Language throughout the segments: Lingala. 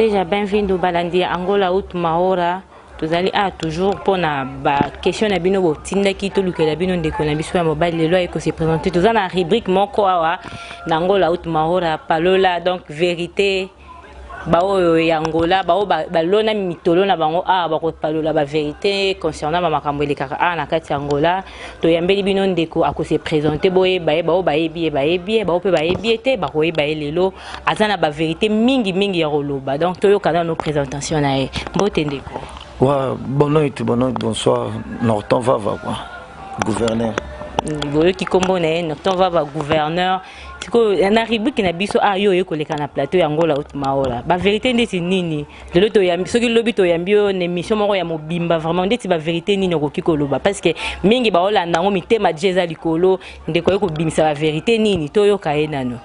Seja bem-vindo balandi ya Angola Última Hora. Tozali awa toujours mpona ba question na bino botindaki tolukela bino ndeko na biso ya mobali lelo aye kose présenter. Toza na rubrique moko awa na Angola Última Hora, palola donc vérité baoyo ya Angola, baoyo balona mitolo na bango awa bakopalola ba vérité concernant ba makambo elekaka awa na kati ya Angola. Toyambeli bino ndeko akose présenter, boyeba ye, baoyo bayebi ye bayebi ye, baoyo mpe bayebi ye te bakoyeba ye lelo. Aza na ba vérité mingi mingi ya koloba, donc toyoka nano présentation na ye. Mbote ndeko. Ouais, bonne nuit, bonne nuit, bonsoir. Norton Vava, quoi. Gouverneur. Boyoki nkombo na ye, Norton Vava, gouverneur. Sikoyo na rubrique na biso a yo oye koleka na plateau ya Angola Última Hora, ba vérité ndeti nini lelo toyambi? Soki lobi toyambi yo na émission moko ya mobimba, vraiment ndeti ba vérité nini okoki koloba? Parce que mingi baolanda yango, mitema die eza likolo. Ndeko aye kobimisa ba vérité nini? Toyoka ye nano.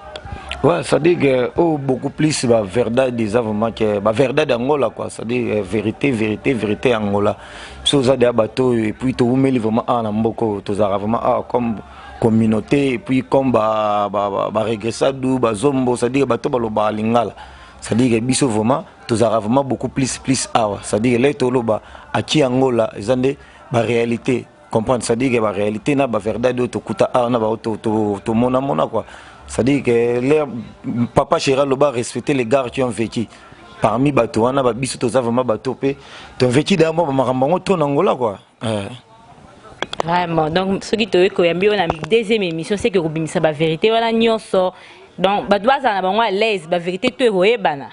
Ouais, c'est-à-dire que oh, beaucoup plus bah, verdade déjà vraiment que bah, verdade Angola quoi, c'est-à-dire vérité, vérité, vérité Angola. So ça des bateau et puis tout meli vraiment ah na mboko tozara vraiment ah comme communauté et puis comme ba ba ba, ba regressado ba zombo, c'est-à-dire bateau ba loba lingala. C'est-à-dire que biso vraiment tozara vraiment beaucoup plus plus ah, c'est-à-dire là to loba aki Angola ezande ba réalité comprendre, c'est-à-dire que ba réalité na ba verdade to kuta ah na ba to to to mona mona quoi. C'est-à-dire que les papa Gérard Loba respecter les gars qui ont vécu parmi bato wana ba biso toza vraiment bato pe to vécu d'abord ba makambo ngo to na Angola quoi. Vraiment, donc soki toyei koyambi oyo na deuxième émission, c'est que kobimisa ba vérité wana nyonso, donc bato bazala na bango à l'aise, ba vérité to ekoyebana.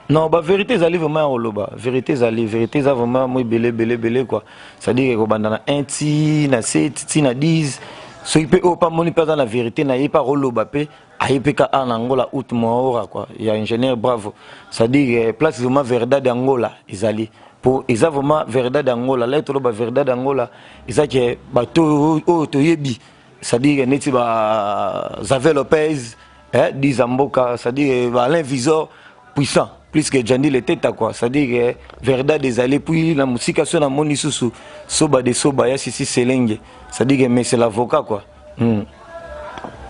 Non, ba vérité ezali vraiment ya koloba. Vérité ezali, vérité eza vraiment mo ebele ebele ebele quoi. C'est-à-dire que kobanda na 1 ti na 7 ti na 10, soki mpe oyo pamoni mpe aza na vérité na ye mpe akoloba mpe aye mpe ka a na Angola Última Hora quoi, ya ingénieur Bravo. C'est-à-dire place vraiment verdade Angola ezali po eza vraiment verdade Angola. Là toloba verdade Angola eza ke bato oyo toyebi, c'est-à-dire neti ba Xavier Lopez, eh, Diza Mboka, c'est-à-dire ba Alain Visor puissant plus que Jandi le teta quoi, c'est-à-dire que verdade ezali. Puis na musika so na moni susu soba de soba ya sisi selenge, c'est-à-dire que mais c'est l'avocat quoi.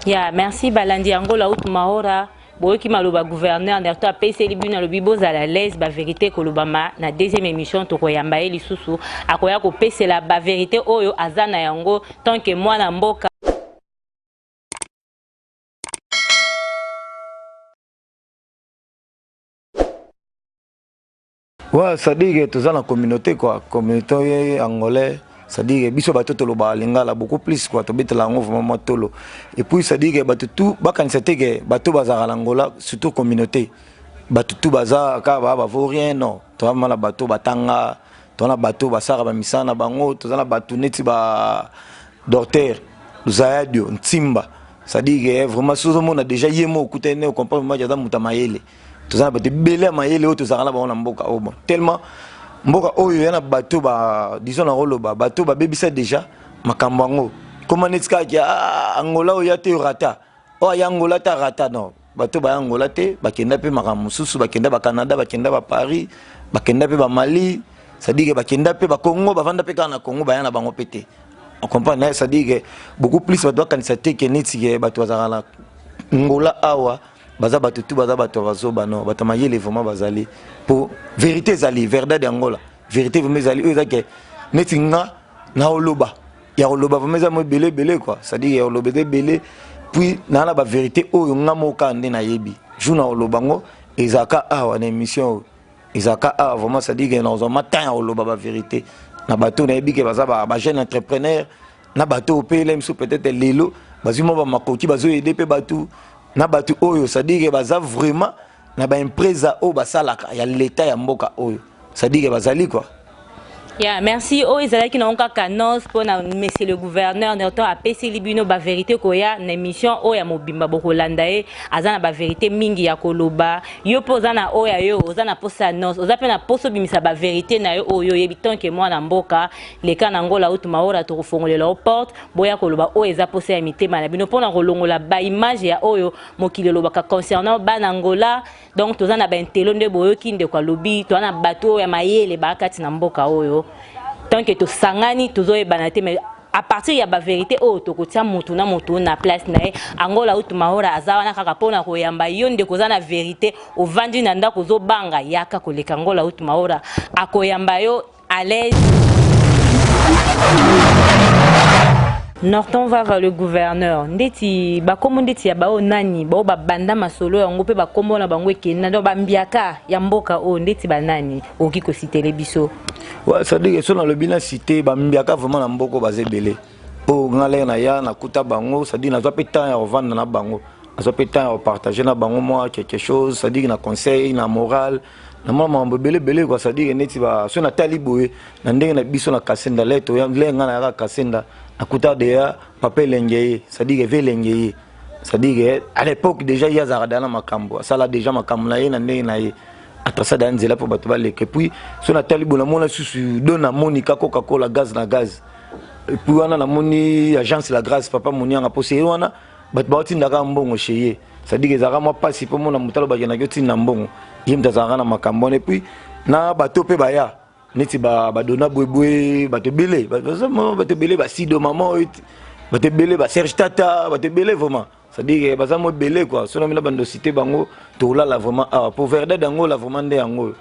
Ya, merci balandi Angola Última Hora. Boyoki maloba gouverneur Nerto apeseli bino, alobi bozala l'aise, ba vérité kolobama na deuxième émission. Tokoyamba ye lisusu, akoya kopesela ba vérité oyo aza na yango tant que mwana mboka. Ouais, c'est-à-dire que toza na communauté quoi, communauté angolais, c'est-à-dire que biso bato tolobaka lingala beaucoup plus quoi, tobetela yango vraiment mwa tolo. Et puis c'est-à-dire que bato tout bakanisa te ke bato bazalaka na Angola, surtout communauté, bato tout baza kaka baa bavaut rien. Non, toza na bato batanga, toza na bato basalaka bamisala na bango, toza na bato neti ba docteur Zayadio Ntimba, c'est-à-dire que vraiment soki ozomona déjà ye mo okutani ne ocomprendre vraiment aza moto ya mayele. Toza na bato ebele ya mayele oyo tozalaka na bango na mboka oyo. Bon, tellement mboka oyo ya na bato ba disons na koloba bato babebisa déjà makambo yango koma neti kaka ah, Angola oyo ya te rata oyo aya Angola ta rata. Non, bato baya Angola te, bakenda mpe makambo mosusu, bakenda bacanada, bakenda baparis, bakenda mpe bamali, c'est-à-dire bakenda mpe bacongo, bavanda mpe kaka na Congo, baya na bango mpe te, comprendre. C'est-à-dire que beaucoup plus bato bakanisa te ke neti ke bato bazalaka na Angola awa baza bato tu baza bato ya bazoba. Non, bato ya mayele vraiment bazali po vérité ezali verdade ya Angola, vérité vraiment ezali oyo eza ke neti nga na oloba ya koloba vraiment eza mo ebele ebele quoi, c'est-à-dire ya koloba eza ebele. Puis naa na bavérité oyo nga moko kaka nde nayebi jour na koloba ngo ezalaka awa na émission oyo, ezalaka awa vraiment, c'est-à-dire ke nazwa ma temps ya koloba bavérité na bato nayebi ke baza bajeune entrepreneur, na bato oyo mpe miso peut-être lelo bazwi mwa bamakoki, bazoyede mpe bato na bato oyo, c'est-à-dire ke baza vraiment na baempresa oyo basalaka ya leta ya mboka oyo, c'est-à-dire ke bazali quoi. Ya, merci. Oyo ezalaki nango kaka annonce mpona monsieur le gouverneur Nerton apeseli bino bavérité. Koya na émission oyo ya mobimba, bokolanda ye, aza na bavérité mingi ya koloba. Yo mpe oza na oyo ya yo, oza na posa annonce, oza mpe na posa obimisa bavérité na yo oyo oyebi tant que mwana mboka, leka na Angola Última Hora, tokofongolela yo porte, boya koloba oyo eza posa ya mitema na bino mpona kolongola baimage ya oyo mokili elobaka concernant bana Angola. Donc toza na baintello nde boyoki ndeko alobi, toza na bato oyo ya mayele baa kati na mboka oyo. Tant que tosangani, tozoyebana te, mais À partir ya bavérité oyo tokotia motu na motu na place na ye. Angola Utu Maora aza wana kaka mpona koyamba yo. Ndeko, oza na vérité, ovandi na ndako, ozobanga, yaka koleka. Angola Utu Maora akoyamba yo à l'aise. Norton Vava le gouverneur, ndeti bakombo ndeti ya bao nani, bao babanda masolo yango mpe bakombo na bango ekenda, donc bambiaka ya mboka oyo ndeti banani okoki kociter biso? Ouais, c'est-à-dire so nalobi na cité bambiaka vraiment na mboka, baza ebele. Mpo nga lere na ya nakuta bango, c'est-à-dire nazwa mpe temps ya kovanda na bango, nazwa mpe temps ya kopartager na bango mwa quelque chose, c'est-à-dire na conseil, na moral, na mwa makambo ebele ebele quoi. C'est-à-dire neti so natali boye na ndenge na biso na Kasenda, le toya le nga nayaka Kasenda, nakuta deya papa Elenge ye, c'est-à-dire eve Elenge ye, c'est-à-dire à l'époque déjà ye azalaka deya na makambo, asala déjà makambo na ye na ndenge na ye, atrasa deya nzela mpo bato baleka. Et puis so natali boye, namona susu do namoni ka Coca-Cola, gaz na gaz. Et puis wana namoni agence La Grâce, papa Monianga, mpo seye wana bato baotindaka mbongo chez ye, c'est-à-dire ezalaka mwa mpasi mpo mona moto alobakendaki otinda mbongo, ye moto azalaka na makambo wana. Et puis na bato mpe baya neti badona bwebwe, bato ebele, bato ebele, basido mama oyo, bato ebele, baserge tata, bato ebele vraiment, c'est-à-dire baza mo ebele quoi. So namina bando cité bango, tolala vraiment awa po verdade yango la vraiment nde yango oyo.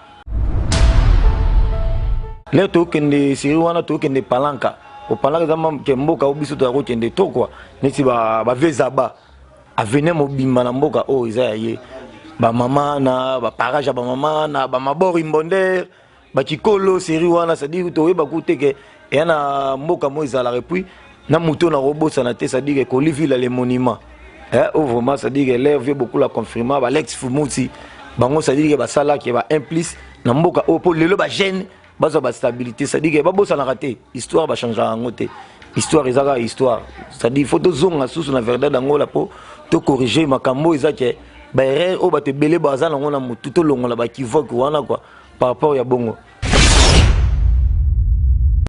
Lere tokende série wana, tokende Palanka. Palanka eza ke mboka oyo biso toya kokende to quoi, neti bavezaba avenir mobimba na mboka oyo eza ya ye, bamama na baparage ya bamama na bamabori mbonder bakikolo série wana, c'est-à-dire toyeba ku te ke eya na mboka mo ezalaka. Et puis na moto na kobosana te, c'est-à-dire Kolivila le monument oyo vraiment, c'est-à-dire l'air vieux beaucoup la confirma, balex Fumuti bango, c'est-à-dire ke basalaki ba un plus na mboka oyo mpo lelo bajeune bazwa bastabilité, c'est-à-dire ke babosanaka te histoire, bachangeaka yango te. Histoire eza kaka histoire, c'est-à-dire faut tozonga susu na verdade yango la mpo tocorriger makambo oyo eza ke baerreur oyo bato ebele baza nango na motu, tolongola baéquivoque wana quoi par rapport ya bongo.